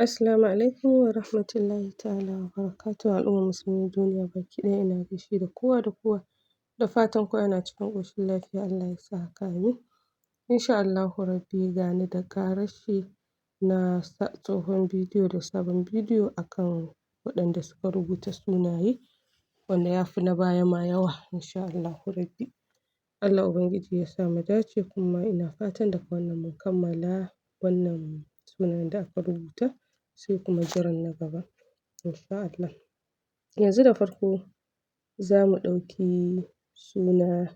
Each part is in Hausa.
Assalamu alaikum wa rahmatullahi ta'ala wa barakatuhu. Al'ummar musulmin duniya baki ɗaya, ina gaishe da kowa da kowa, da fatan kowa yana cikin ƙoshin lafiya. Allah ya sa haka, amin. Insha Allahu rabbi, gani da ƙarashi na tsohon bidiyo da sabon bidiyo akan waɗanda suka rubuta sunaye, wanda ya fi na baya ma yawa, insha Allahu rabbi. Allah Ubangiji ya sa mu dace. Kuma ina fatan daga wannan mun kammala wannan sunayen da aka rubuta, sai kuma jiran na gaba, insha Allah. Yanzu da farko za mu ɗauki suna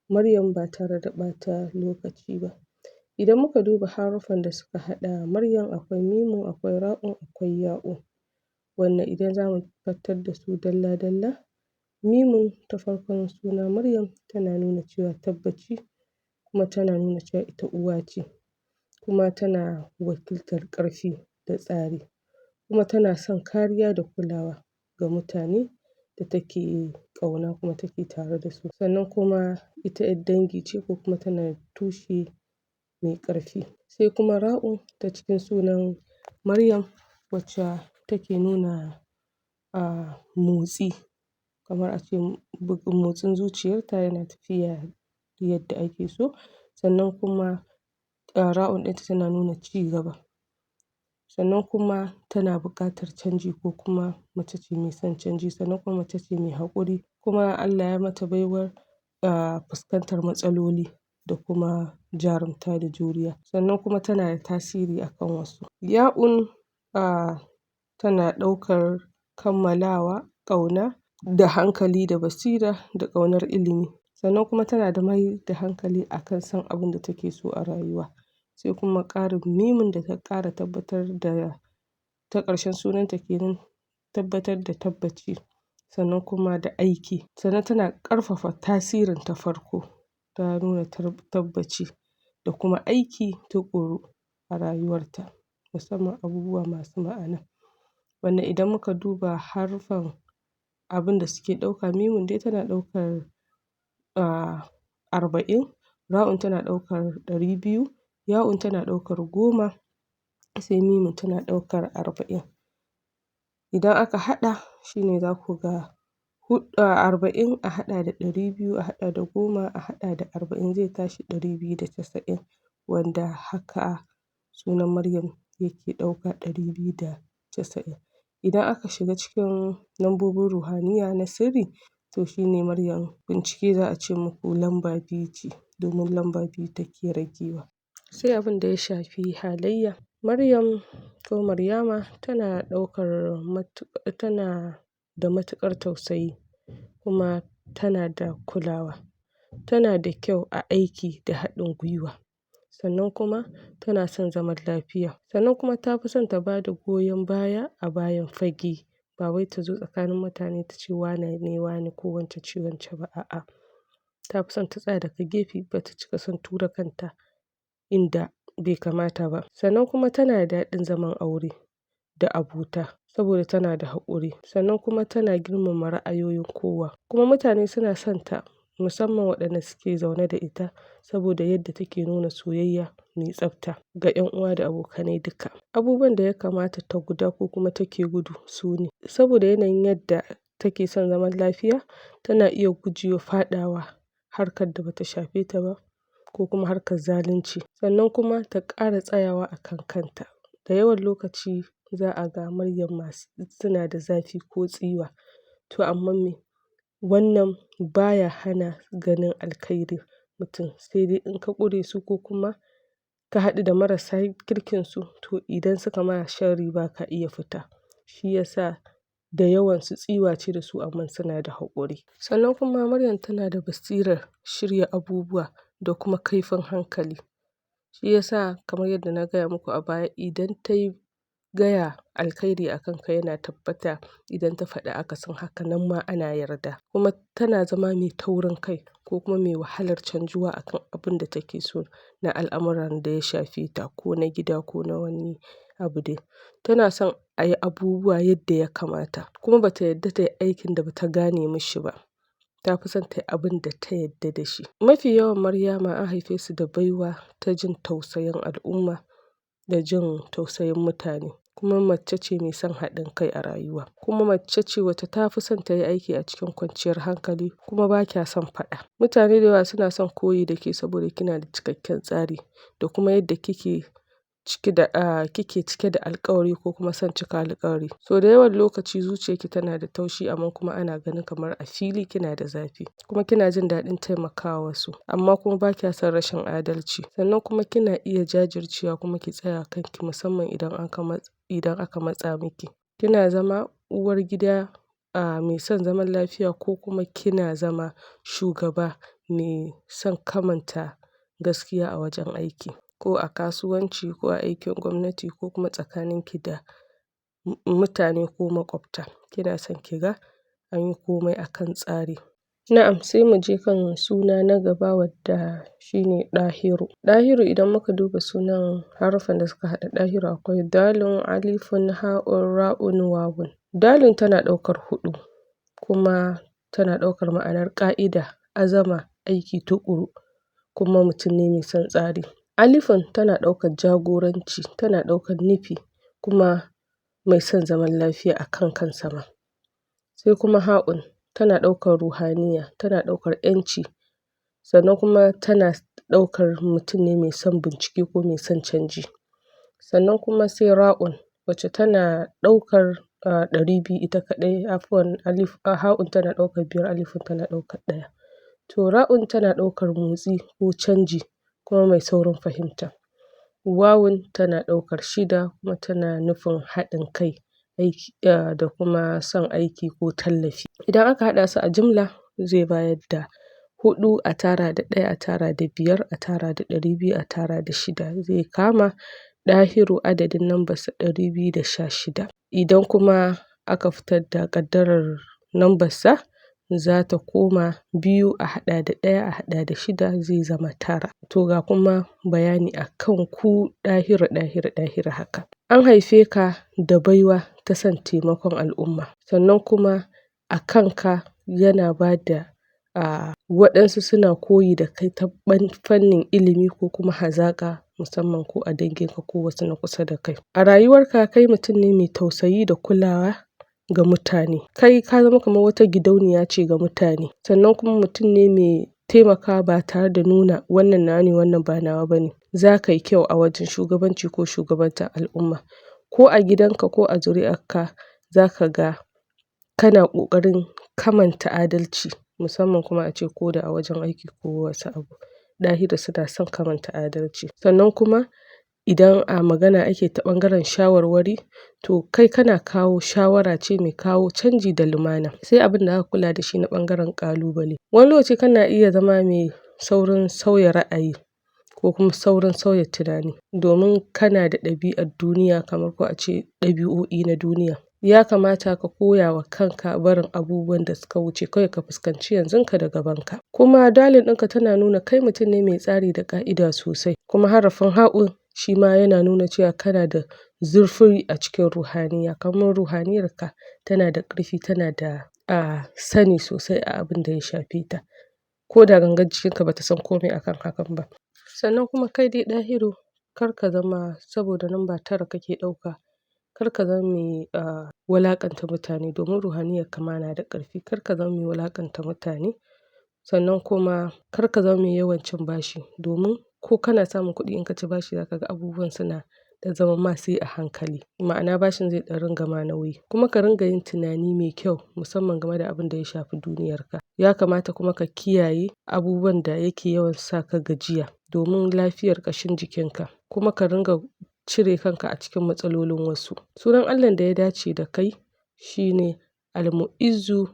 Maryam ba tare da ɓata lokaci ba. Idan muka duba haruffan da suka haɗa Maryam, akwai mimun, akwai ra'un, akwai ya'un. Wannan idan za mu fitar da su dalla-dalla, mimun ta farkon suna Maryam tana nuna cewa tabbaci, kuma tana nuna cewa ita uwa ce, kuma tana wakiltar ƙarfi da tsari, kuma tana son kariya da kulawa ga mutane da take ƙauna kuma take tare da su. Sannan kuma ita ‘yar dangi ce, ko kuma tana tushe mai ƙarfi. Sai kuma ra'un ta cikin sunan Maryam, wacce take nuna a motsi, kamar a ce motsin zuciyarta yana tafiya yadda ake so. Sannan kuma ra'un ɗinta tana nuna ci gaba. Sannan kuma tana buƙatar canji, ko kuma mace ce mai son canji. Sannan kuma mace ce mai haƙuri, kuma Allah ya mata baiwar fuskantar matsaloli da kuma jarumta da juriya. Sannan kuma tana da tasiri akan wasu. Ya'un tana ɗaukar kammalawa, ƙauna da hankali da basira da ƙaunar ilimi. Sannan kuma tana da mai da hankali akan son abin da take so a rayuwa. Sai kuma ƙarin mimun da ta ƙara tabbatar da ta ƙarshen sunanta kenan, tabbatar da tabbaci, sannan kuma da aiki. Sannan tana ƙarfafa tasirin ta farko, ta nuna tabbaci da kuma aiki tuƙuru a rayuwarta, musamman abubuwa masu ma'ana. Wanda idan muka duba haruffan abin da suke ɗauka, mimun dai tana ɗaukar 40, ra'un tana ɗaukar 200, ya'un tana ɗaukar 10, sai mimun tana ɗaukar 40. Idan aka haɗa, shine za ku ga 40 a haɗa da 200 a haɗa da 10 a haɗa da 40, zai tashi 290, wanda haka sunan Maryam yake ɗauka, 290. Idan aka shiga cikin lambobin ruhaniya na sirri, to shine Maryam, bincike za a ce muku lamba biyu ce, domin lamba biyu take ragewa. Sai abin da ya shafi halayya Maryam, ko Maryama, tana ɗaukar tana da matuƙar tausayi, kuma tana da kulawa. Tana da kyau a aiki da haɗin gwiwa. Sannan kuma tana son zaman lafiya. Sannan kuma ta fi son ta ba da goyon baya a bayan fage, ba wai ta zo tsakanin mutane ta ce wane ne wane ko wance ce wance ba, a'a. Ta fi son ta tsaya daga gefe, ba ta cika son tura kanta inda bai kamata ba. Sannan kuma tana da daɗin zaman aure da abota, saboda tana da haƙuri. Sannan kuma tana girmama ra'ayoyin kowa. Kuma mutane suna son ta, musamman waɗanda suke zaune da ita, saboda yadda take nuna soyayya mai tsafta ga 'yan uwa da abokanai duka. Abubuwan da ya kamata ta guda ko kuma take gudu su ne: saboda yanayin yadda take son zaman lafiya, tana iya gujewa faɗawa harkar da bata shafe ta ba, ko kuma harkar zalunci. Sannan kuma ta ƙara tsayawa a kan kanta. Da yawan lokaci za a ga Maryam masu suna da zafi ko tsiwa, to amma me wannan baya hana ganin alkhairin mutum, sai dai in ka ƙure su ko kuma ka haɗu da marasa kirkin su, to idan suka ma sharri ba ka iya fita. Shi yasa da yawan su tsiwa ce da su, amma suna da haƙuri. Sannan kuma Maryam tana da basirar shirya abubuwa da kuma kaifin hankali. Shi yasa, kamar yadda na gaya muku a baya, idan ta yi gaya alkhairi a kanka yana tabbata, idan ta faɗi akasin haka nan ma ana yarda. Kuma tana zama mai taurin kai ko kuma mai wahalar canjuwa akan abin da take so na al'amuran da ya shafe ta, ko na gida ko na wani abu dai. Tana son a yi abubuwa yadda ya kamata, kuma bata yarda ta yi aikin da bata gane mishi ba. Ta fi son ta yi abin da ta yarda da shi. Mafi yawan Maryama an haife su da baiwa ta jin tausayin al'umma da jin tausayin mutane. Kuma mace ce mai son haɗin kai a rayuwa. Kuma mace ce wacce ta fi son ta yi aiki a cikin kwanciyar hankali, kuma ba kya son faɗa. Mutane da yawa suna son koyi da ke saboda kina da cikakken tsari da kuma yadda kike cike da alkawari ko kuma son cika alkawari. So da yawan lokaci zuciyarki tana da taushi, amma kuma ana ganin kamar a fili kina da zafi, kuma kina jin daɗin taimakawa wasu, amma kuma ba kya son rashin adalci. Sannan kuma kina iya jajircewa kuma ki tsaya kanki, musamman idan aka matsa miki. Kina zama uwar gida mai son zaman lafiya, ko kuma kina zama shugaba mai son kamanta gaskiya a wajen aiki, ko a kasuwanci, ko a aikin gwamnati, ko kuma tsakaninki da mutane ko maƙwabta. Kina son ki ga an yi komai a kan tsari. Na'am, sai mu je kan suna na gaba, wadda shine Ɗahiru. Ɗahiru, idan muka duba sunan, haruffan da suka haɗa Ɗahiru akwai dalun, alifun, ha'un, ra'un, wawun. Dalun tana ɗaukar huɗu, kuma tana ɗaukar ma'anar ƙa'ida, azama, aiki tuƙuru, kuma mutum ne mai son tsari. Alifun tana ɗaukar jagoranci, tana ɗaukar nufi, kuma mai son zaman lafiya a kan kansa ma. Sai kuma ha'un tana ɗaukar ruhaniya, tana ɗaukar ‘yanci, sannan kuma tana ɗaukar mutum ne mai son bincike ko mai son canji. Sannan kuma sai ra'un, wacce tana ɗaukar 200 ita kaɗai. Afuwan, alif, ha'un tana ɗaukar biyar, alifun tana ɗaukar ɗaya. To, ra'un tana ɗaukar motsi ko canji, kuma mai saurin fahimta. Wawun tana ɗaukar shida, kuma tana nufin haɗin kai, aiki da kuma son aiki ko tallafi. Idan aka haɗa su a jimla, zai bayar da huɗu a tara da ɗaya a tara da biyar a tara da 200 a tara da shida, zai kama Ɗahiru, adadin lambarsa 216. Idan kuma aka fitar da ƙaddarar lambarsa, za ta koma biyu a haɗa da ɗaya a haɗa da shida, zai zama tara. To, ga kuma bayani a kan ku Ɗahiru, Ɗahiru, Ɗahiru haka. An haife ka da baiwa ta son taimakon al'umma, sannan kuma a kanka yana ba da waɗansu suna koyi da kai ta fannin ilimi ko kuma hazaƙa, musamman ko a danginka ko wasu na kusa da kai. A rayuwarka kai mutum ne mai tausayi da kulawa ga mutane. Kai ka zama kamar wata gidauniya ce ga mutane. Sannan kuma mutum ne mai taimakawa ba tare da nuna wannan nawa ne, wannan ba nawa ba ne. Za ka yi kyau a wajen shugabanci ko shugabantar al'umma. Ko a gidanka ko a zuri'arka, za ka ga kana ƙoƙarin kamanta adalci, musamman kuma a ce ko da a wajen aiki ko wasu abu. Ɗahiru suna son kamanta adalci. Sannan kuma idan a magana ake ta ɓangaren shawarwari, to kai kana kawo shawara ce mai kawo canji da lumana. Sai abin da aka kula da shi na ɓangaren ƙalubale. Wani lokaci kana iya zama mai saurin sauya ra'ayi ko kuma saurin sauya tunani, domin kana da ɗabi'ar duniya, kamar ko a ce ɗabi'o'i na duniya. Ya kamata ka koya wa kanka barin abubuwan da suka wuce, kawai ka fuskanci yanzunka da gabanka. Kuma dalin ɗinka tana nuna kai mutum ne mai tsari da ƙa'ida sosai. Kuma harafin ha'un shi ma yana nuna cewa kana da zurfi a cikin ruhaniya, kamar ruhaniyarka tana da ƙarfi, tana da sani sosai a abin da ya shafe ta. Ko da gangar jikinka bata san komai akan hakan ba. Sannan kuma kai dai Ɗahiru, kar ka zama, saboda lamba tara kake ɗauka, kar ka zama mai wulaƙanta mutane, domin ruhaniyarka ma na da ƙarfi. Kar ka zama mai wulaƙanta mutane. Sannan kuma kar ka zama mai yawan cin bashi, domin ko kana samun kuɗi, in ka ci bashi za ka ga abubuwan suna da zama ma sai a hankali. Ma'ana, bashin zai ɗan ringa ma nauyi. Kuma ka ringa yin tunani mai kyau, musamman game da abin da ya shafi duniyarka. Ya kamata kuma ka kiyaye abubuwan da yake yawan sa ka gajiya domin lafiyar ƙashin jikinka. Kuma ka ringa cire kanka a cikin matsalolin wasu. Sunan Allahn da ya dace da kai shine Almu'izzu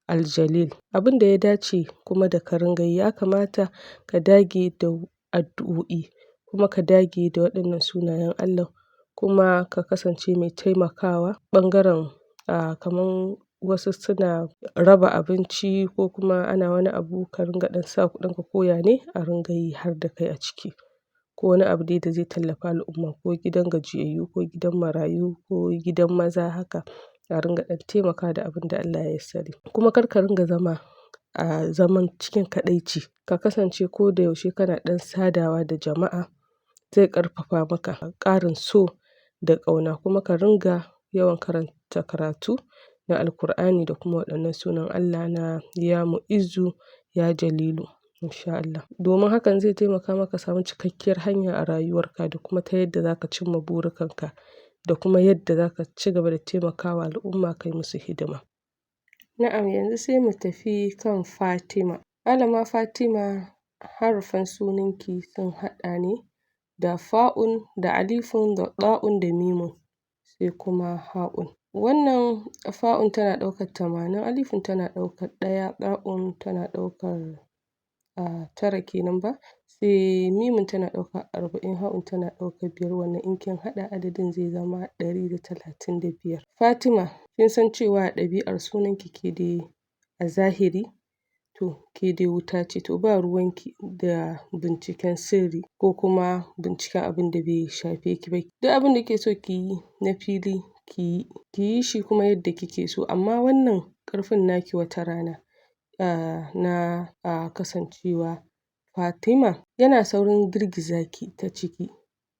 Aljalil. Abin da ya dace kuma da ka ringa yi, ya kamata ka dage da addu'o'i, kuma ka dage da waɗannan sunayen Allah, kuma ka kasance mai taimakawa ɓangaren kamar wasu suna raba abinci ko kuma ana wani abu, ka ringa ɗan sa kuɗinka, ko ya ne a ringa yi har da kai a ciki. Ko wani abu dai da zai tallafa al'umma, ko gidan gajiyayyu ko gidan marayu ko gidan maza haka, a ringa ɗan taimakawa da abin da Allah ya yassare. Kuma kar ka ringa zama a zaman cikin kaɗaici. Ka kasance ko da yaushe kana ɗan sadawa da jama'a, zai ƙarfafa maka ƙarin so da da ƙauna, kuma ka ringa yawan karanta karatu na Alkur'ani da kuma waɗannan sunan Allah na Ya Mu'izzu Ya Jalilu, insha Allah. Domin hakan zai taimaka maka samu cikakkiyar hanya a rayuwarka da kuma ta yadda zaka cimma burikanka da kuma yadda zaka ci gaba da taimakawa al'umma kai musu hidima. Na'am, yanzu sai mu tafi kan Fatima. Malama Fatima, harafan sunanki sun haɗa ne da fa'un da alifun da ɗa'un da mimun, sai kuma ha'un. Wannan fa'un tana ɗaukar 80, alifun tana ɗaukar 1, ɗa'un tana ɗaukar 9 kenan ba, sai mimun tana ɗaukar 40, ha'un tana ɗaukar 5. Wannan in kin haɗa adadin zai zama 135. Fatima, kin san cewa a ɗabi'ar sunanki ke dai a zahiri to ke dai wuta ce, to ba ruwanki da binciken sirri ko kuma binciken abin da bai shafe ki ba. Duk abin da kike so ki yi na fili ki yi shi kuma yadda kike so, amma wannan ƙarfin naki wata rana na kasancewa Fatima yana saurin girgiza ki ta ciki,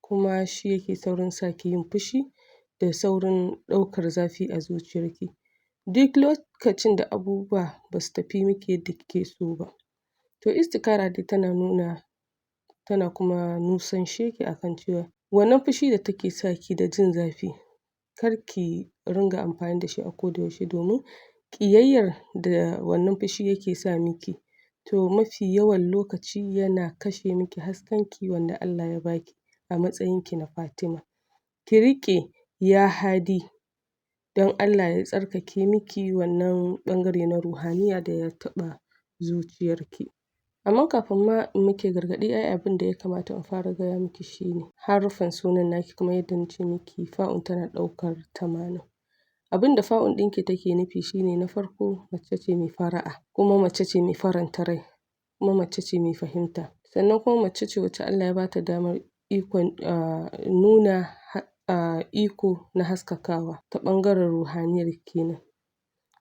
kuma shi yake saurin sa ki yin fushi da saurin ɗaukar zafi a zuciyarki duk lokacin da abubuwa basu tafi miki yadda kike so ba. To istikara dai tana nuna tana kuma nusashe ki akan cewa wannan fushi da take sa ki da jin zafi, kar ki ringa amfani da shi a koda yaushe, domin ƙiyayyar da wannan fushi yake sa miki, to mafi yawan lokaci yana kashe miki hasken ki wanda Allah ya baki a matsayin ki na Fatima. Ki riƙe Ya Hadi don Allah ya tsarkake miki wannan ɓangare na ruhaniya da ya taɓa zuciyarki. Amma kafin ma in miki gargaɗi, ai abin da ya kamata in fara gaya miki shine haruffan sunan naki, kamar yadda na ce miki fa'un tana ɗaukar 80. Abin da fa'un ɗinki take nufi shine, na farko, mace ce mai fara'a, kuma mace ce mai faranta rai, kuma mace ce mai fahimta, sannan kuma mace ce wacce Allah ya bata damar ikon nuna iko na haskakawa ta ɓangaren ruhaniyar kenan,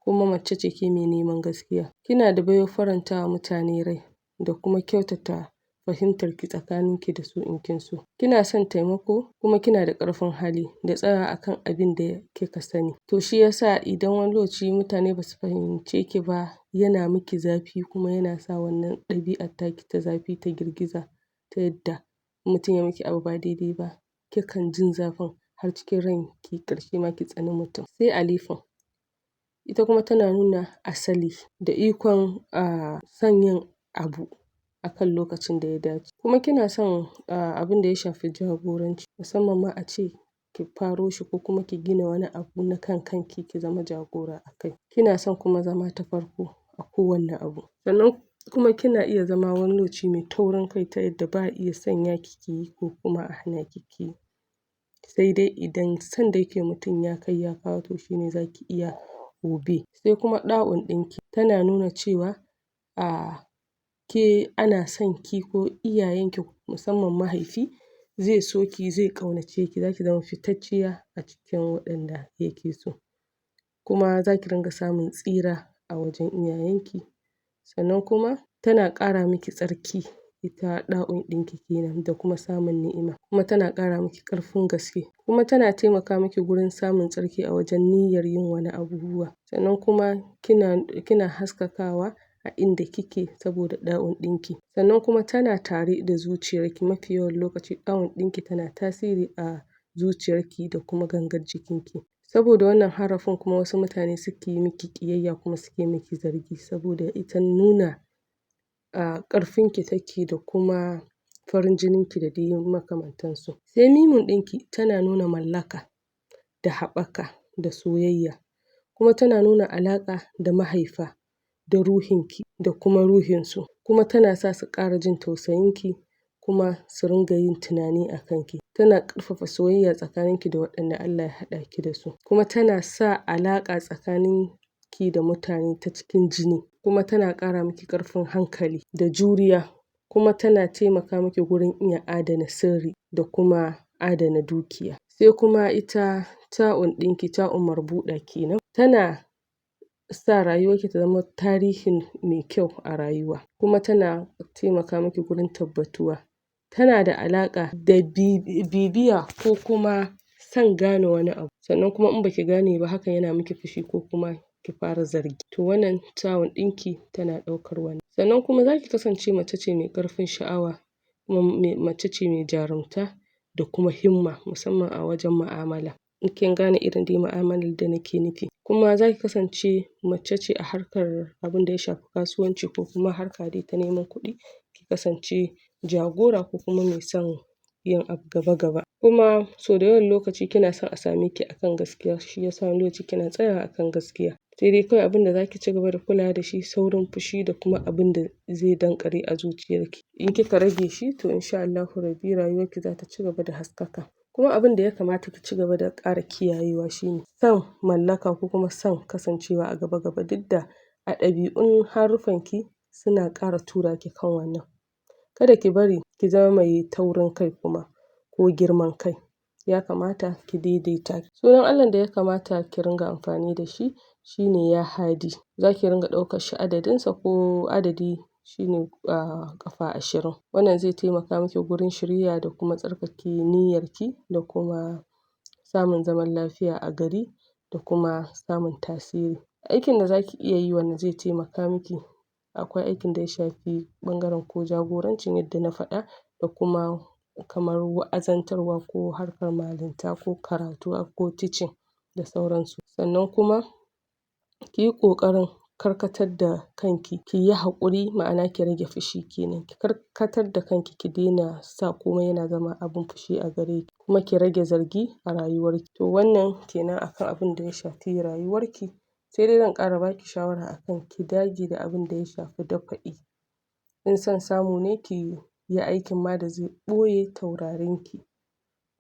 kuma mace ce ke mai neman gaskiya. Kina da baiwar faranta wa mutane rai da kuma kyautata fahimtar ki tsakanin ki da su in kin so. Kina son taimako, kuma kina da ƙarfin hali da tsayawa akan abin da kika sani. To shi yasa idan wani lokaci mutane basu fahimce ki ba, yana miki zafi, kuma yana sa wannan ɗabi'ar taki ta zafi ta girgiza, ta yadda mutum ya miki abu ba daidai ba, kikan jin zafin har cikin ranki, ƙarshe ma ki tsani mutum. Sai alifun, ita kuma tana nuna asali da ikon son yin abu akan lokacin da ya dace, kuma kina son abin da ya shafi jagoranci, musamman ma a ce ki faro shi ko kuma ki gina wani abu na kan kanki, ki zama jagora a kai. Kina son kuma zama ta farko a kowanne abu, sannan kuma kina iya zama wani lokaci mai taurin kai, ta yadda ba a iya sanya ki ki yi ko kuma a hana ki ki yi, sai dai idan son da kike mutum ya kai ya kawo, to shine zaki iya obey. Sai kuma ɗa'un ɗinki tana nuna cewa ke ana son ki, ko iyayenki, musamman mahaifi, zai so ki, zai ƙaunace ki, zaki zama fitacciya a cikin waɗanda yake so, kuma zaki ringa samun tsira a wajen iyayenki. Sannan kuma tana ƙara miki tsarki, ita ɗa'un ɗinki kenan, da kuma samun ni'ima, kuma tana ƙara miki ƙarfin gaske, kuma tana taimaka miki gurin samun tsarki a wajen niyyar yin wani abubuwa. Sannan kuma kina haskakawa a inda kike saboda ɗa'un ɗinki. Sannan kuma tana tare da zuciyarki mafi yawan lokaci, ɗa'un ɗinki tana tasiri a zuciyarki da kuma gangar jikinki. Saboda wannan harafin kuma wasu mutane suke miki ƙiyayya kuma suke miki zargi, saboda ita nuna ƙarfinki take da kuma farin jininki da dai makamantansu. Sai mimun ɗinki tana nuna mallaka da haɓaka da soyayya, kuma tana nuna alaƙa da mahaifa da ruhinki da kuma ruhinsu, kuma tana sa su ƙara jin tausayinki kuma su ringa yin tunani a kanki. Tana ƙarfafa soyayya tsakaninki da waɗanda Allah ya haɗa ki da su, kuma tana sa alaƙa tsakanin ki da mutane ta cikin jini, kuma tana ƙara miki ƙarfin hankali da juriya, kuma tana taimaka miki gurin iya adana sirri da kuma adana dukiya. Sai kuma ita ta'un ɗinki, ta'un marbuɗa kenan, tana sa rayuwarki ta zama tarihi mai kyau a rayuwa, kuma tana taimaka miki gurin tabbatuwa. Tana da alaƙa da bibiya ko kuma son gane wani abu, sannan kuma in baki gane ba hakan yana miki fushi ko kuma ki fara zargi. To wannan ta'un ɗinki tana ɗaukar wannan. Sannan kuma zaki kasance mace ce mai ƙarfin sha'awa, kuma mace ce mai jarumta da kuma himma, musamman a wajen mu'amala. In kin gane irin dai mu'amalar da nake nufi. Kuma zaki kasance mace ce a harkar abinda ya shafi kasuwanci ko kuma harka dai ta neman kuɗi, ki kasance jagora ko kuma mai son yin abu gaba-gaba. Kuma sau da yawan lokaci kina son a same ki akan gaskiya, shi yasa wani lokaci kina tsayawa akan gaskiya. Sai dai kawai abinda zaki cigaba da kulawa da shi, saurin fushi da kuma abinda zai danƙare a zuciyarki. In kika rage shi, to insha Allahu rabbi rayuwarki zata cigaba da haskaka. Kuma abinda ya kamata ki cigaba da ƙara kiyayewa shine son mallaka ko kuma son kasancewa a gaba-gaba, duk da a ɗabi'un haruffanki suna ƙara tura ki kan wannan. Kada ki bari ki zama mai taurin kai kuma ko girman kai. Ya kamata ki daidaita. Sunan Allahn da ya kamata ki ringa amfani da shi shine Ya Hadi. Zaki ringa ɗaukar shi adadinsa ko adadi shine ƙafa 20. Wannan zai taimaka miki gurin shiriya da kuma tsarkake niyyarki da kuma samun zaman lafiya a gari da kuma samun tasiri. Aikin da zaki iya yi wanda zai taimaka miki, akwai aikin da ya shafi ɓangaren ko jagorancin yadda na faɗa, da kuma kamar wa'azantarwa ko harkar malinta ko karatu ko teaching da sauransu. Sannan kuma kiyi ƙoƙarin karkatar da kanki, kiyi haƙuri, ma'ana ki rage fushi kenan. Ki karkatar da kanki, ki daina sa komai yana zama abin fushi a gare ki, kuma ki rage zargi a rayuwarki. To wannan kenan akan abinda ya shafi rayuwarki. Sai dai zan ƙara baki shawara akan ki dage da abinda ya shafi dafa'i. In son samu ne, ki yi aikin ma da zai ɓoye taurarinki,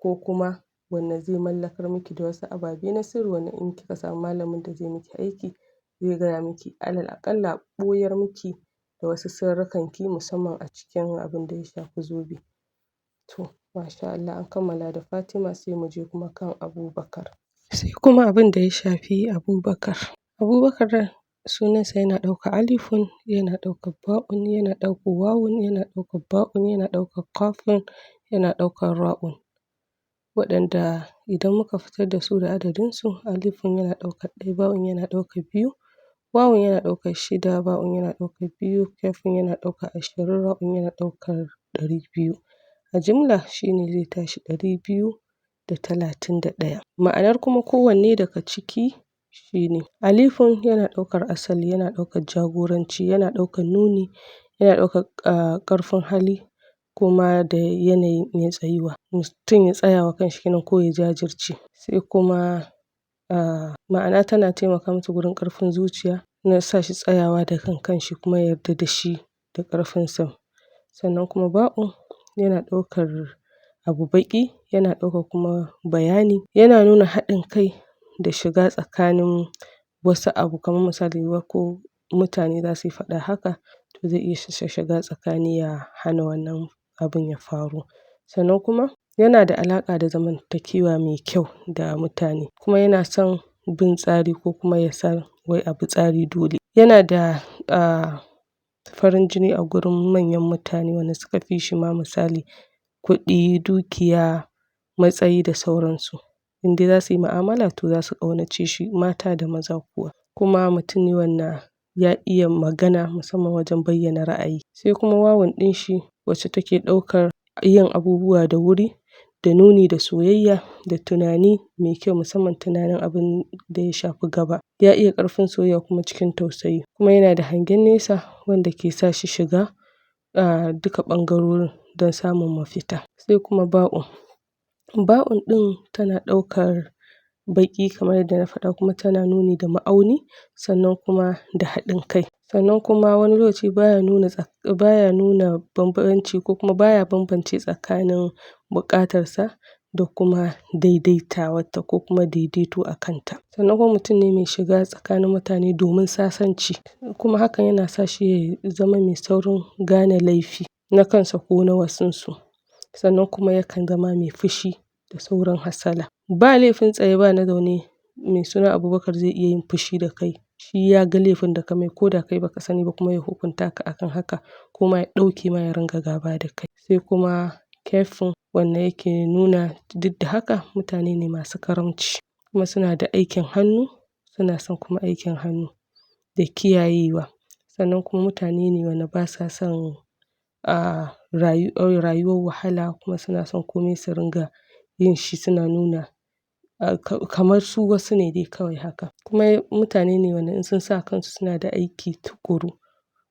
ko kuma wanda zai mallakar miki da wasu ababe na sirri, wanda in kika samu malamin da zai miki aiki zai gaya miki, alal aƙalla ɓoyar miki da wasu sirrikanki, musamman a cikin abinda ya shafi zobe. To masha Allah, an kammala da Fatima, sai mu je kuma kan Abubakar. Sai kuma abinda ya shafi Abubakar. Abubakar sunansa yana ɗaukar alifun, yana ɗaukar ba'un, yana ɗaukar wawun, yana ɗaukar ba'un, yana ɗaukar kafun, yana ɗaukar ra'un. Waɗanda idan muka fitar da su da adadinsu, alifun yana ɗaukar 1, ba'un yana ɗaukar 2, wawun yana ɗaukar 6, ba'un yana ɗaukar 2, kafun yana ɗaukar 20, ra'un yana ɗaukar 200. A jimla shine zai tashi 231. Ma'anar kuma kowanne daga ciki shine: alifun yana ɗaukar asali, yana ɗaukar jagoranci, yana ɗaukar nuni, yana ɗaukar ƙarfin hali, kuma da yanayin iya tsayuwa. Mutum ya tsaya wa kanshi kenan ko ya jajirce. Sai kuma ma'ana tana taimaka masa gurin ƙarfin zuciya, yana sa shi tsayawa da kan kanshi kuma ya yarda da shi da ƙarfinsa. Sannan kuma ba'un yana ɗaukar abu baƙi, yana ɗaukar kuma bayani, yana nuna haɗin kai da shiga tsakanin wasu abu, kamar misali ko mutane zasu yi faɗa haka, to zai iya shiga tsakani ya hana wannan abun ya faru. Sannan kuma yana da alaƙa da zamantakewa mai kyau da mutane, kuma yana son bin tsari ko kuma ya san wai abi tsari dole. Yana da farin jini a gurin manyan mutane wanda suka fi shi ma misali kuɗi, dukiya, matsayi da sauransu. In dai zasu yi mu'amala, to zasu ƙaunace shi, mata da maza kuwa. Kuma mutum ne wanda ya iya magana, musamman wajen bayyana ra'ayi. Sai kuma wawun ɗin shi, wacce take ɗaukar yin abubuwa da wuri, da nuni da soyayya da tunani mai kyau, musamman tunanin abinda ya shafi gaba. Ya iya ƙarfin soyayya kuma cikin tausayi, kuma yana da hangen nesa wanda ke sa shi shiga duka ɓangarorin don samun mafita. Sai kuma ba'un. Ba'un ɗin tana ɗaukar baƙi kamar yadda na faɗa, kuma tana nuni da ma'auni, sannan kuma da haɗin kai. Sannan kuma wani lokaci baya nuna baya nuna bambanci ko kuma baya bambance tsakanin buƙatarsa da kuma daidaitawarta ko kuma daidaito a kanta. Sannan kuma mutum ne mai shiga tsakanin mutane domin sasanci, kuma hakan yana sa shi ya zama mai saurin gane laifi na kansa ko na wasunsu. Sannan kuma yakan zama mai fushi da saurin hasala. Ba laifin tsaye ba na zaune, mai suna Abubakar zai iya yin fushi da kai, shi ya ga laifin da ka mai ko da kai baka sani ba, kuma ya hukunta ka akan haka, ko ma ya ɗauke ma ya ringa gaba da kai. Sai kuma kefin, Wanda yake nuna duk da haka mutane ne masu karamci, kuma suna da aikin hannu, suna son kuma aikin hannu da kiyayewa. Sannan kuma mutane ne wanda ba sa son a rayuwar wahala, kuma suna son komai su ringa yin shi suna nuna kamar su wasu ne dai kawai haka. Kuma mutane ne wanda in sun sa kansu suna da aiki tuƙuru,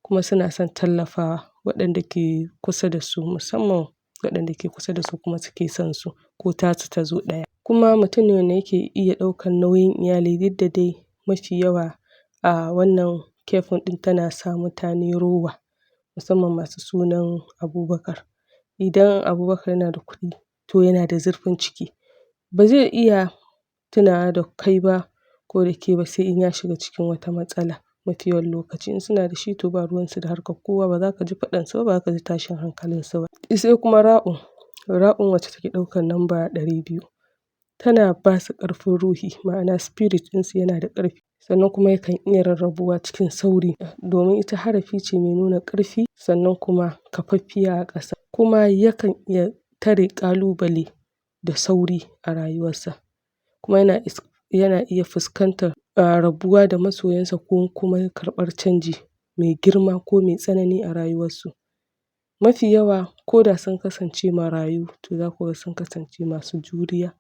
kuma suna son tallafawa waɗanda ke kusa da su, musamman waɗanda ke kusa da su kuma suke son su ko tasu ta zo ɗaya. Kuma mutum ne wanda yake iya ɗaukar nauyin iyali, duk da dai mafi yawa a wannan kefin ɗin tana sa mutane rowa, musamman masu sunan Abubakar. Idan Abubakar yana da kuɗi, to yana da zurfin ciki, ba zai iya tunawa da kai ba ko da ke ba sai in ya shiga cikin wata matsala. Mafi yawan lokaci in suna da shi, to ba ruwansu da harkar kowa, ba za ka ji faɗansu ba, ba za ka ji tashin hankalinsu ba. Sai kuma ra'un, ra'un wacce take ɗaukar lamba 200, tana ba su ƙarfin ruhi, ma'ana spirit ɗinsu yana da ƙarfi, sannan kuma yakan iya rarrabuwa cikin sauri, domin ita harafi ce mai nuna ƙarfi, sannan kuma kafaffiya a ƙasa, kuma yakan iya tare ƙalubale da sauri a rayuwarsa, kuma yana iya fuskantar rabuwa da masoyansa ko kuma karɓar canji mai girma ko mai tsanani a rayuwarsu. Mafi yawa ko da sun kasance marayu, to za ku ga sun kasance masu juriya,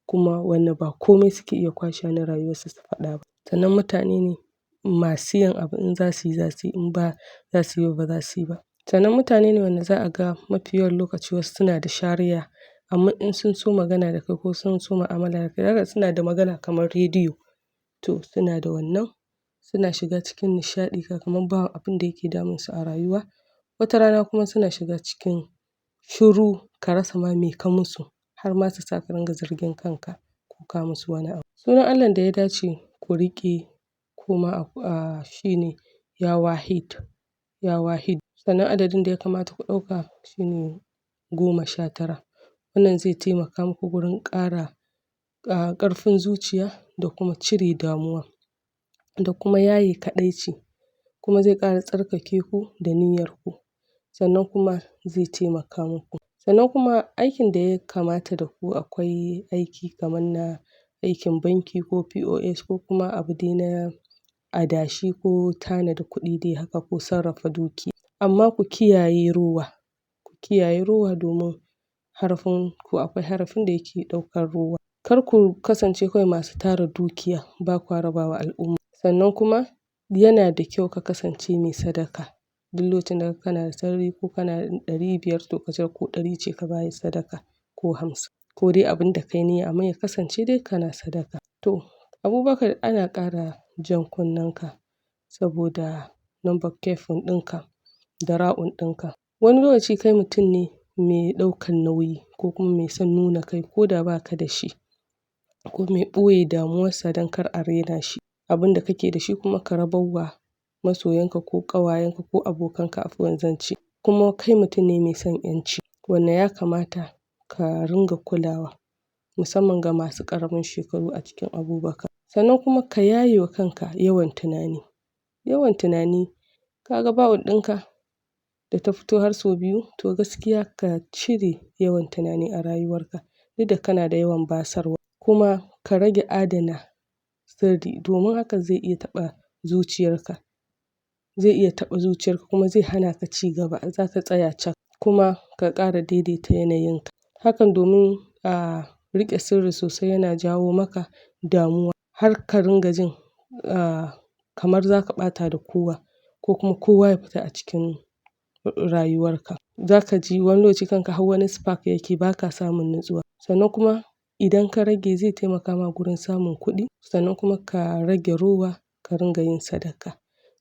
kuma wanda ba komai suke iya kwashewa na rayuwarsu su faɗa ba. Sannan mutane ne masu yin abu, in za su yi za su yi, in ba za su yi ba, ba za su yi ba. Sannan mutane ne wanda za a ga mafi yawan lokaci wasu suna da shariya, amma in sun so magana da kai ko sun so mu'amala da kai, za ka ga suna da magana kamar rediyo. To suna da wannan, suna shiga cikin nishaɗi kamar ba abin da yake damunsu a rayuwa. Wata rana kuma suna shiga cikin shiru, ka rasa ma me ka musu, har ma su sa ka ringa zargin kanka ko ka musu wani abu. Sunan Allahn da ya dace ku riƙe kuma shi ne Ya Wahid, Ya Wahid. Sannan adadin da ya kamata ku ɗauka shi ne 19. Wannan zai taimaka muku gurin ƙara ƙarfin zuciya da kuma cire damuwa da kuma yaye kaɗaici, kuma zai ƙara tsarkake ku da niyyarku, sannan kuma zai taimaka muku. Sannan kuma aikin da ya kamata da ku, akwai aiki kamar na aikin banki ko POS ko kuma abu dai na adashi ko tanada kuɗi dai haka ko sarrafa dukiya. Amma ku kiyaye rowa, ku kiyaye rowa, domin harafin ku akwai harafin da yake ɗaukar rowa. Kar ku kasance kawai masu tara dukiya ba kwa rabawa al'umma. Sannan kuma yana da kyau ka kasance mai sadaka. Duk lokacin da kana da sarari, ko kana da 500, to ka cire ko 100 ce ka bayar sadaka, ko 50, ko dai abin da ka yi niyya, amma ya kasance dai kana sadaka. To Abubakar, ana ƙara jan kunnenka saboda number kefin ɗinka da ra'un ɗinka. Wani lokaci kai mutum ne mai ɗaukan nauyi ko kuma mai son nuna kai ko da ba ka da shi, ko mai ɓoye damuwarsa don kar a raina shi. Abin da kake da shi kuma ka rabarwa masoyanka ko ƙawayenka ko abokanka, afuwan zance. Kuma kai mutum ne mai son ‘yanci, wanda ya kamata ka ringa kulawa, musamman ga masu ƙaramin shekaru a cikin Abubakar. Sannan kuma ka yaye wa kanka yawan tunani. Yawan tunani, ka ga ba'un ɗinka da ta fito har sau biyu, to gaskiya ka cire yawan tunani a rayuwarka, duk da kana da yawan basarwa. Kuma ka rage adana sirri, domin hakan zai iya taɓa zuciyarka. Zai iya taɓa zuciyarka kuma zai hana ka ci gaba, za ka tsaya cak, kuma ka ƙara daidaita yanayinka. Hakan domin a riƙe sirri sosai yana jawo maka damuwa, har ka ringa jin kamar za ka ɓata da kowa ko kuma kowa ya fita a cikin rayuwarka. Za ka ji wani lokaci kanka har wani spark yake, ba ka samun nutsuwa. Sannan kuma idan ka rage, zai taimaka ma gurin samun kuɗi, sannan kuma ka rage rowa, ka ringa yin sadaka.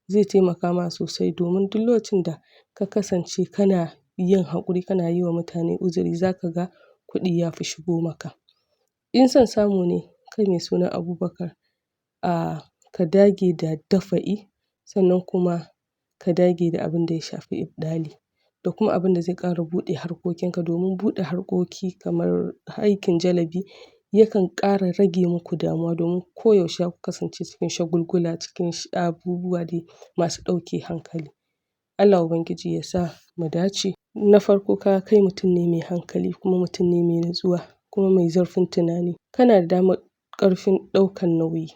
Zai taimaka ma sosai, domin duk lokacin da ka kasance kana yin haƙuri, kana yi wa mutane uzuri, za ka ga kuɗi ya fi shigo maka. In son samu ne, kai mai suna Abubakar, ka dage da dafa'i, sannan kuma ka dage da abin da ya shafi ibɗali da kuma abin da zai ƙara buɗe harkokinka, domin buɗe harkoki kamar aikin jalabi yakan ƙara rage muku damuwa, domin koyaushe za ku kasance cikin shagulgula, cikin abubuwa dai masu ɗauke hankali. Allah Ubangiji ya sa mu dace. Na farko ka ga kai mutum ne mai hankali kuma mutum ne mai natsuwa kuma mai zurfin tunani. Kana da damar ƙarfin ɗaukar nauyi.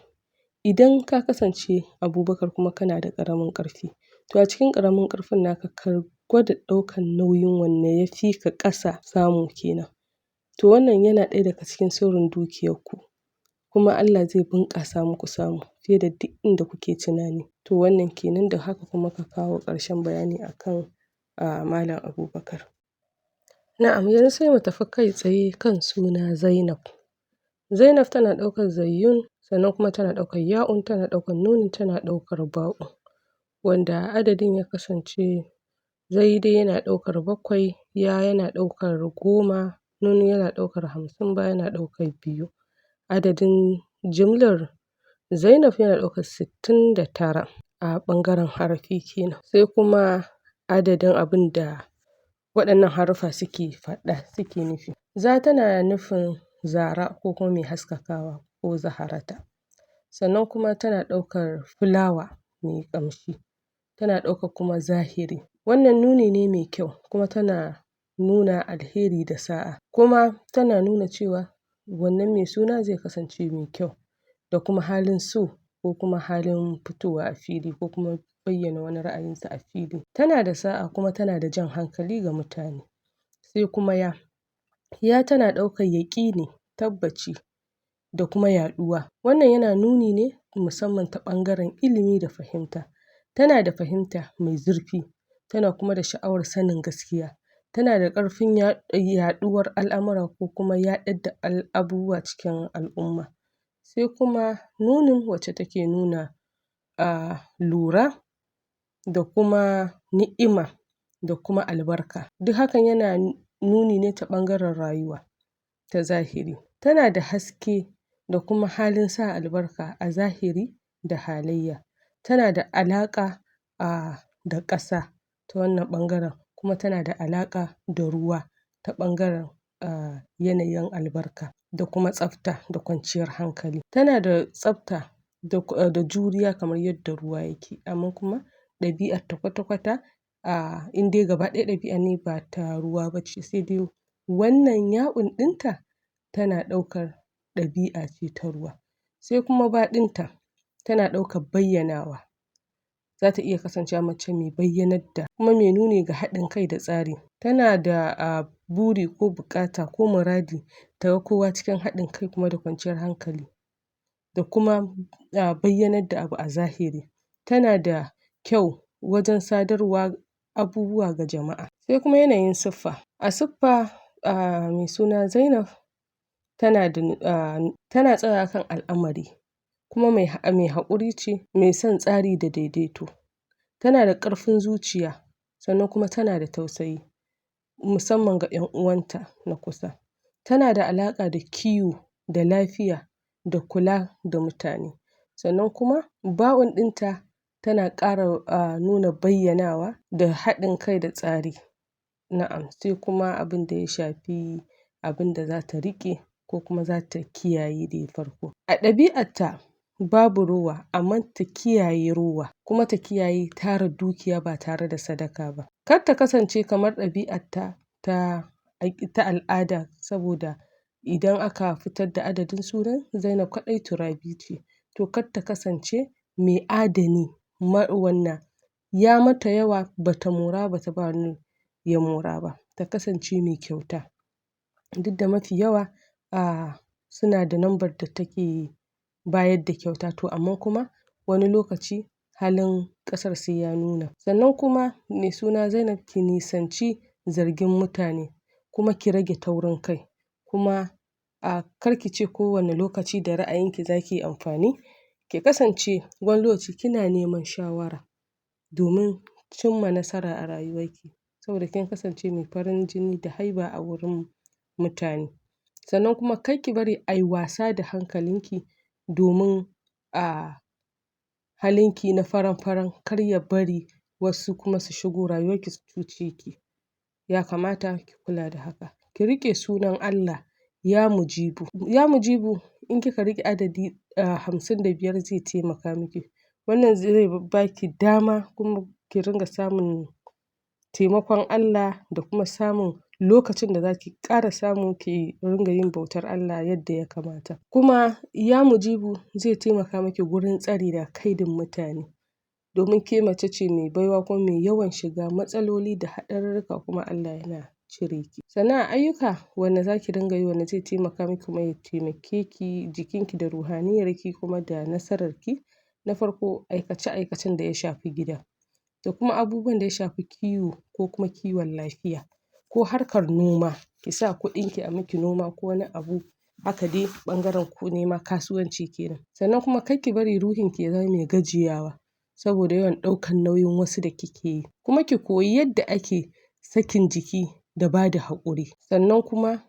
Idan ka kasance Abubakar kuma kana da ƙaramin ƙarfi, to a cikin ƙaramin ƙarfin naka ka gwada ɗaukar nauyin wanda ya fi ka ƙasa samu kenan. To wannan yana ɗaya daga cikin sirrin dukiyarku. Kuma Allah zai bunƙasa muku samu fiye da duk inda kuke tunani. To wannan kenan, da haka kuma muka kawo ƙarshen bayani akan Malam Abubakar. Na'am, yanzu sai mu tafi kai tsaye kan suna Zainab. Zainab tana ɗaukar zayyun, sannan kuma tana ɗaukar ya'un, tana ɗaukar nunun, tana ɗaukar ba'un. Wanda adadin ya kasance zai dai yana ɗaukar 7, ya yana ɗaukar 10, nun yana ɗaukar 50, ba yana ɗaukar 2. Adadin jimlar Zainab yana ɗaukar 69 a ɓangaren harafi kenan. Sai kuma adadin abin da waɗannan haruffa suke faɗa, suke nufi. Za tana nufin zara ko kuma mai haskakawa ko zaharata. Sannan kuma tana ɗaukar fulawa mai ƙamshi. Tana ɗaukar kuma zahiri. Wannan nuni ne mai kyau, kuma tana nuna alheri da sa'a. Kuma tana nuna cewa wannan mai suna zai kasance mai kyau da kuma halin so ko kuma halin fitowa a fili ko kuma bayyana wani ra'ayinsa a fili. Tana da sa'a kuma tana da jan hankali ga mutane. Sai kuma ya. Ya tana ɗaukar yaƙini, tabbaci da kuma yaɗuwa. Wannan yana nuni ne musamman ta ɓangaren ilimi da fahimta. Tana da fahimta mai zurfi, tana kuma da sha'awar sanin gaskiya. Tana da ƙarfin yaɗuwar al'amura ko kuma yaɗar da abubuwa cikin al'umma. Sai kuma nunun, wacce take nuna lura da kuma ni'ima da kuma albarka. Duk hakan yana nuni ne ta ɓangaren rayuwa ta zahiri. Tana da haske da kuma halin sa albarka a zahiri da halayya. Tana da alaƙa da ƙasa ta wannan ɓangaren, kuma tana da alaƙa da ruwa ta ɓangaren yanayin albarka da kuma tsafta da kwanciyar hankali. Tana da tsafta da juriya kamar yadda ruwa yake, amma kuma ɗabi'arta kwata-kwata, in dai gaba ɗaya ɗabi'ar ne, ba ta ruwa ba ce, sai dai wannan ya'un ɗinta tana ɗaukar ɗabi'a ce ta ruwa. Sai kuma ba ɗinta tana ɗaukar bayyanawa. Za ta iya kasancewa mace mai bayyanar da kuma mai nuni ga haɗin kai da tsari. Tana da buri ko buƙata ko muradi ta ga kowa cikin haɗin kai kuma da kwanciyar hankali da kuma bayyanar da abu a zahiri. Tana da kyau wajen sadarwa abubuwa ga jama'a. Sai kuma yanayin siffa. A siffa, mai suna Zainab tana tsayawa kan al'amari, kuma mai haƙuri ce, mai son tsari da daidaito. Tana da ƙarfin zuciya, sannan kuma tana da tausayi musamman ga 'yan uwanta na kusa. Tana da alaƙa da kiwo da lafiya da kula da mutane. Sannan kuma ba'un ɗinta tana ƙara nuna bayyanawa da haɗin kai da tsari. Na'am, sai kuma abin da ya shafi abin da za ta riƙe ko kuma za ta kiyaye da farko. A ɗabi'arta babu rowa, amma ta kiyaye rowa kuma ta kiyaye tara dukiya ba tare da sadaka ba. Kar ta kasance kamar ɗabi'arta ta al'ada, saboda idan aka fitar da adadin sunan Zainab kaɗai Turabi ce. To kar ta kasance mai adani wannan ya mata yawa, bata mora bata ba wani ya mora ba. Ta kasance mai kyauta. Duk da mafi yawa suna da lambar da take bayar da kyauta, to amma kuma wani lokaci halin ƙasar sai ya nuna. Sannan kuma mai suna Zainab, ki nisanci zargin mutane, kuma ki rage taurin kai, kuma kar ki ce kowane lokaci da ra'ayinki za ki yi amfani. Ki kasance wani lokaci kina neman shawara domin cimma nasara a rayuwarki, saboda kin kasance mai farin jini da haiba a wurin mutane. Sannan kuma kar ki bari a yi wasa da hankalinki, domin a halinki na faran-faran kar ya bari wasu kuma su shigo rayuwarki su cuce ki. Ya kamata ki kula da haka. Ki riƙe sunan Allah ya Mujibu. Ya Mujibu, in kika riƙe adadi 55, zai taimaka miki. Wannan zai baki dama kuma ki ringa samun taimakon Allah da kuma samun lokacin da zaki ƙara samu ki ringa yin bautar Allah yadda ya kamata. Kuma ya mujibu zai taimaka miki gurin tsari da kaidin mutane, domin ke mace ce mai baiwa kuma mai yawan shiga matsaloli da haɗarurruka, kuma Allah yana cire ki. Sannan a ayyuka wanda zaki dinga yi wanda zai taimaka miki kuma ya taimake ki jikinki da ruhaniyarki kuma da nasararki: na farko, aikace-aikacen da ya shafi gida da kuma abubuwan da ya shafi kiwo ko kuma kiwon lafiya ko harkar noma, ki sa kuɗinki a miki noma ko wani abu haka dai, ɓangaren ko nema kasuwanci kenan. Sannan kuma kar ki bari ruhinki ya zama mai gajiyawa saboda yawan ɗaukan nauyin wasu da kike yi, kuma ki koyi yadda ake sakin jiki da bada haƙuri. Sannan kuma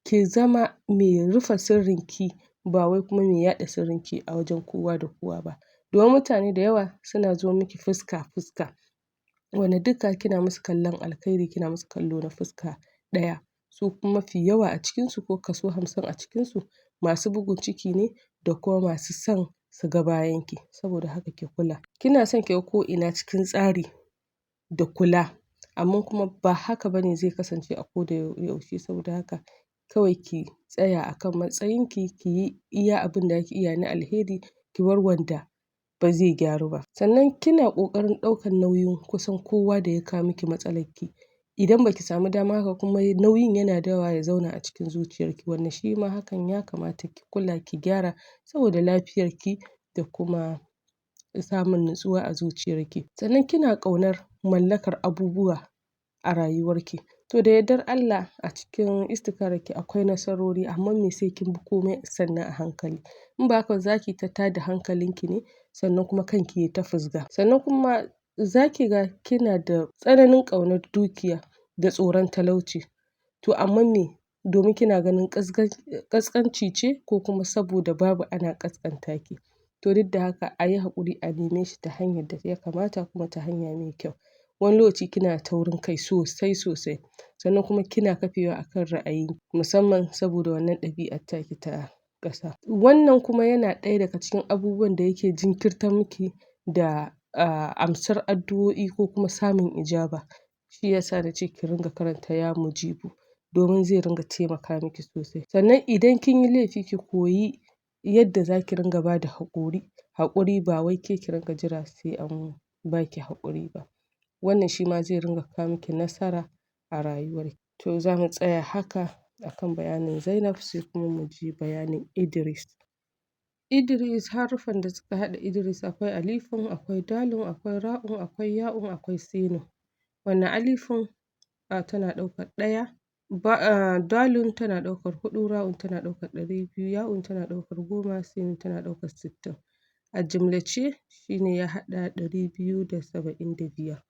ki zama mai rufe sirrinki, ba wai kuma mai yaɗa sirrinki a wajen kowa da kowa ba, domin mutane da yawa suna zo miki fuska-fuska, wanda duka kina musu kallon alkhairi, kina musu kallo na fuska ɗaya, su kuma mafi yawa a cikinsu, ko kaso 50 a cikinsu, masu bugun ciki ne da kuma masu son su ga bayanki. Saboda haka ki kula. Kina son ki ga ko ina cikin tsari da kula, amma kuma ba haka bane zai kasance a koda yaushe. Saboda haka kawai ki tsaya akan matsayinki, ki yi iya abinda zaki iya na alheri, ki bar wanda ba zai gyaru ba. Sannan kina ƙoƙarin ɗaukar nauyin kusan kowa da ya kawo miki matsalarki. Idan baki samu dama haka kuma nauyin yana dawowa ya zauna a cikin zuciyarki, wanda shi ma hakan ya kamata ki kula ki gyara saboda lafiyarki da kuma samun nutsuwa a zuciyarki. Sannan kina ƙaunar mallakar abubuwa a rayuwarki. To, da yardar Allah a cikin istikararki akwai nasarori, amma me sai kin bi komai sannan a hankali. In ba haka zaki ta tada hankalinki ne, sannan kuma kanki ya ta fusga. Sannan kuma zaki ga kina da tsananin ƙaunar dukiya da tsoron talauci. To amma me? Domin kina ganin ƙasƙanci ce, ko kuma saboda babu ana ƙasƙanta ki. To duk da haka a yi haƙuri a neme shi ta hanyar da ya kamata kuma ta hanya mai kyau. Wani lokaci kina taurin kai sosai sosai, sannan kuma kina kafewa akan ra'ayi, musamman saboda wannan ɗabi'ar taki ta ƙasa. Wannan kuma yana ɗaya daga cikin abubuwan da yake jinkirtar miki da amsar addu'o'i ko kuma samun ijaba. Shi yasa nace ki ringa karanta ya mujibu, domin zai ringa taimaka miki sosai. Sannan idan kin yi laifi, ki koyi yadda zaki ringa bada haƙuri, haƙuri, ba wai ke ki ringa jira sai an baki haƙuri ba. Wannan shi ma zai ringa kawo miki nasara a rayuwarki. To za mu tsaya haka akan bayanin Zainab, sai kuma mu ji bayanin Idris. Idris, haruffan da suka haɗa Idris akwai alifun, akwai dalun, akwai ra'un, akwai ya'un, akwai sinun. Wannan alifun tana ɗaukar ɗaya, dalun tana ɗaukar huɗu, ra'un tana ɗaukar 200, ya'un tana ɗaukar 10, sinun tana ɗaukar 60. A jimlace shine ya haɗa 275.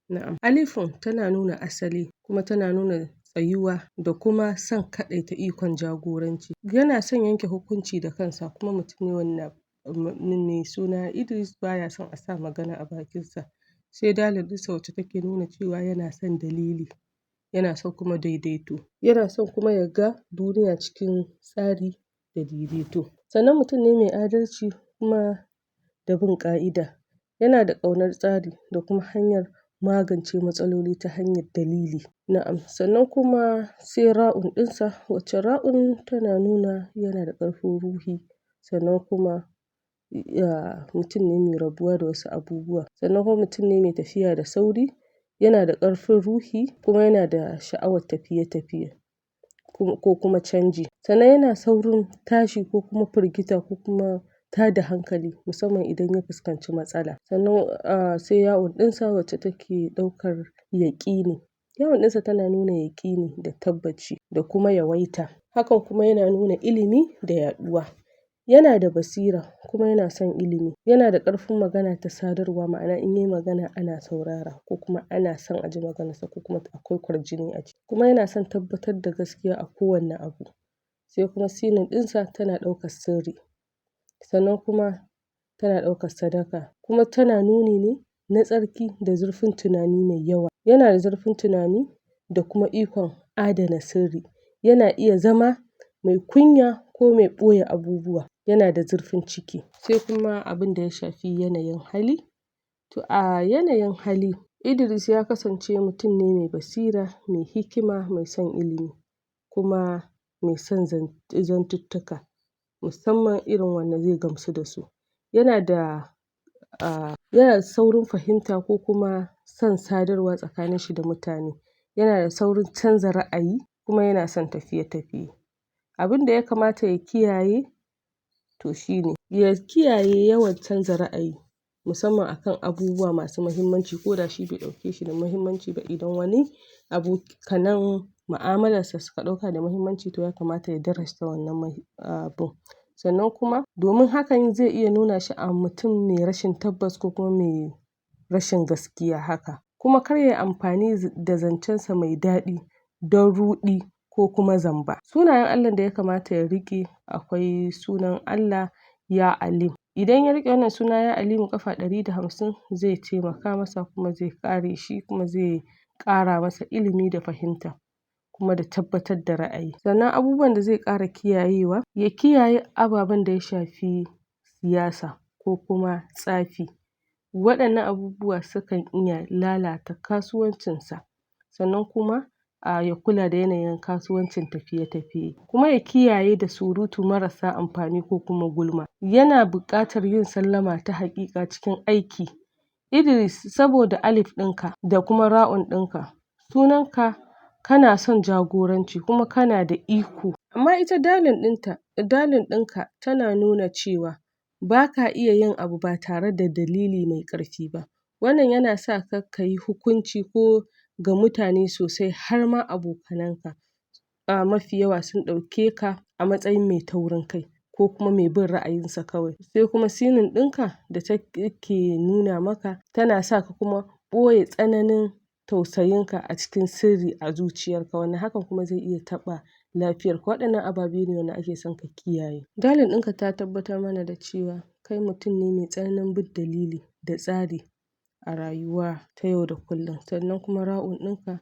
Na'am. Alifun tana nuna asali, kuma tana nuna tsayuwa da kuma son kaɗaita ikon jagoranci. Yana son yanke hukunci da kansa, kuma mutum ne wanda mai suna Idris baya son a sa magana a bakinsa. Sai dalin ɗinsa, wacce take nuna cewa yana son dalili, yana son kuma daidaito, yana son kuma ya ga duniya cikin tsari da daidaito. Sannan mutum ne mai adalci kuma da bin ƙa'ida. Yana da ƙaunar tsari da kuma hanyar magance matsaloli ta hanyar dalili. Na'am. Sannan kuma sai ra'un ɗinsa, wacce ra'un tana nuna yana da ƙarfin ruhi, sannan kuma mutum ne mai rabuwa da wasu abubuwa, sannan kuma mutum ne mai tafiya da sauri, yana da ƙarfin ruhi, kuma yana da sha'awar tafiye-tafiye ko kuma canji. Sannan yana saurin tashi ko kuma firgita ko kuma tada hankali, musamman idan ya fuskanci matsala. Sannan sai ya'un ɗinsa, wacce take ɗaukar yaƙini. Ya'un ɗinsa tana nuna yaƙini da tabbaci da kuma yawaita. Hakan kuma yana nuna ilimi da yaɗuwa. Yana da basira kuma yana son ilimi. Yana da ƙarfin magana ta sadarwa, ma'ana in yayi magana ana saurara ko kuma ana son a ji maganarsa, ko kuma akwai kwarjini a ciki. Kuma yana son tabbatar da gaskiya a kowanne abu. Sai kuma sinun ɗinsa tana ɗaukar sirri. Sannan kuma tana ɗaukar sadaka. Kuma tana nuni ne na tsarki da zurfin tunani mai yawa. Yana da zurfin tunani da kuma ikon adana sirri. Yana iya zama mai kunya ko mai ɓoye abubuwa. Yana da zurfin ciki. Sai kuma abin da ya shafi yanayin hali. To a yanayin hali, Idris ya kasance mutum ne mai basira, mai hikima, mai son ilimi, kuma mai son zantuttuka, musamman irin wanda zai gamsu da su. Yana da yana da saurin fahimta ko kuma son sadarwa tsakanin shi da mutane. Yana da saurin canza ra'ayi, kuma yana son tafiye-tafiye. Abin da ya kamata ya kiyaye, to shi ne, ya kiyaye yawan canza ra'ayi, musamman a kan abubuwa masu muhimmanci ko da shi bai ɗauke shi da muhimmanci ba, idan wani abokanan mu'amalarsa suka ɗauka da muhimmanci, to ya kamata ya darajta wannan abun. Sannan kuma, domin hakan zai iya nuna shi a mutum mai rashin tabbas ko kuma mai rashin gaskiya haka. Kuma kar ya yi amfani da zancensa mai daɗi don ruɗi ko kuma zamba. Sunayen Allahn da ya kamata ya riƙe, akwai sunan Allah Ya Alim. Idan ya riƙe wannan suna Ya Alimu ƙafa 150, zai taimaka masa kuma zai kare shi, kuma zai ƙara masa ilimi da fahimta, kuma da tabbatar da ra'ayi. Sannan abubuwan da zai ƙara kiyayewa, ya kiyaye ababen da ya shafi siyasa ko kuma tsafi. Waɗannan abubuwa sukan iya lalata kasuwancinsa. Sannan kuma ya kula da yanayin kasuwancin tafiye-tafiye. Kuma ya kiyaye da surutu marasa amfani ko kuma gulma. Yana buƙatar yin sallama ta haƙiƙa cikin aiki. Idris, saboda alif ɗinka da kuma ra'un ɗinka, sunanka, kana son jagoranci kuma kana da iko. Amma ita dalun ɗinta, dalun ɗinka tana nuna cewa ba ka iya yin abu ba tare da dalili mai ƙarfi ba. Wannan yana sa ka ka yi hukunci ko ga mutane sosai, har ma abokananka. Mafi yawa sun ɗauke ka a matsayin mai taurin kai ko kuma mai bin ra'ayinsa kawai. Sai kuma sinin ɗinka da take nuna maka, tana sa ka kuma ɓoye tsananin tausayinka a cikin sirri a zuciyarka, wanda hakan kuma zai iya taɓa lafiyarka. Waɗannan ababe ne wanda ake son ka kiyaye. Dalun ɗinka ta tabbatar mana da cewa kai mutum ne mai tsananin bin dalili da tsari a rayuwa ta yau da kullum. Sannan kuma ra'un ɗinka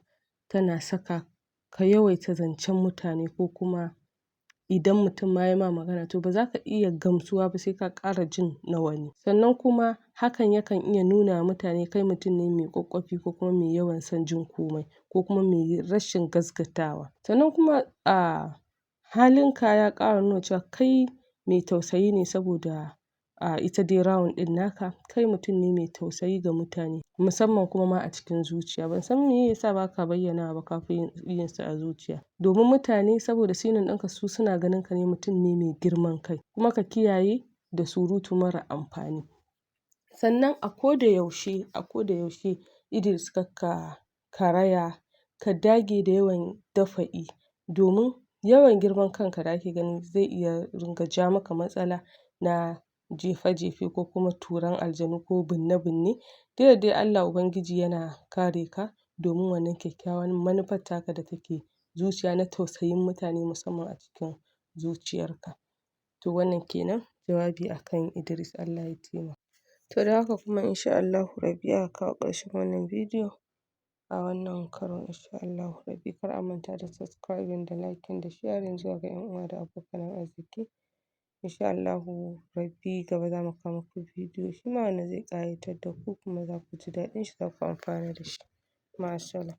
tana saka ka yawaita zancen mutane, ko kuma idan mutum ma ya ma magana, to ba za ka iya gamsuwa ba sai ka ƙara jin na wani. Sannan kuma hakan yakan iya nuna wa mutane kai mutum ne mai ƙwaƙƙwafi, ko kuma mai yawan son jin komai, ko kuma mai rashin gaskatawa. Sannan kuma a halinka ya ƙara nuna cewa kai mai tausayi ne, saboda a ita dai ra'un ɗin naka, kai mutum ne mai tausayi ga mutane, musamman kuma ma a cikin zuciya. Ban san me yasa ba ka bayyanawa ba, ka fi yin sa a zuciya. Domin mutane, saboda sinin ɗinka, su suna ganin ka ne mutum ne mai girman kai. Kuma ka kiyaye da surutu mara amfani. Sannan a koda yaushe, a koda yaushe, Idris, kar ka karaya, ka dage da yawan dafa'i, domin yawan girman kanka da ake gani zai iya ringa ja maka matsala na jefe-jefe ko kuma turan aljanu ko binne-binne. Duk da dai Allah Ubangiji yana kare ka domin wannan kyakkyawan manufar taka da take zuciya na tausayin mutane, musamman a cikin zuciyarka. To wannan kenan jawabi akan Idris. Allah ya taimaka. To da haka kuma insha Allahu Rabbi aka kawo ƙarshen wannan bidiyo a wannan karon, insha Allahu Rabbi. Kar a manta da subscribing da liking da sharing zuwa ga 'yan uwa da abokan arziki. Insha Allahu Rabbi, gaba za mu kawo muku bidiyo shi ma wanda zai ƙayatar da ku, kuma za ku ji daɗin shi, za ku amfana da shi. Ma'assalam.